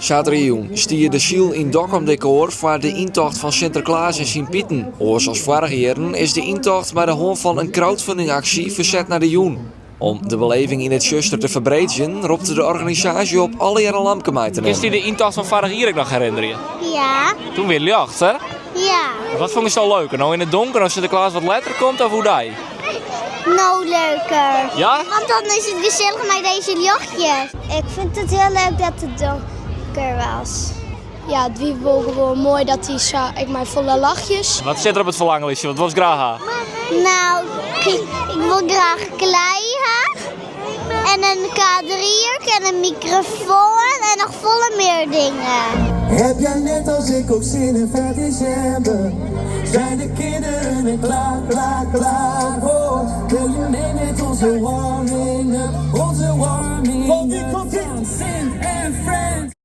Saterdeitejûn stie de Syl yn Dokkum dekôr foar de yntocht fan Sinterklaas en syn Piten. Oars as foarige jierren is de yntocht mei de hân fan in crowdfundingaksje ferset nei de jûn. Om de beleving yn it tsjuster te ferbreedzjen, ropt de organisaasje op allegear in lampke mei te Kinst dy nimmen. de yntocht fan foarich jier ek noch herinnerje? Ja. Toen wie it ljocht, hè? Ja. Wat fûnst al leuker, no yn it donker as Sinterklaas wat letter komt of oerdei? No leuker. Ja? Want dan is it gesellich mei dizze ljochtjes. Ik fyn it hiel leuk dat it donker was. Ja, it wie wol gewoan moai dat hy sa ek mei folle lachjes. Wat sit der op it ferlanglistje? Wat wolst graach ha? No, ik wol graach klei ha. En in K3 en in mikrofoan en noch folle mear dingen. Heb jij net als ik ook zin in 5 december? Zijn de kinderen er klaar, klaar, klaar voor? Wil je mee met onze warming up, onze warming up van Sint en Friends?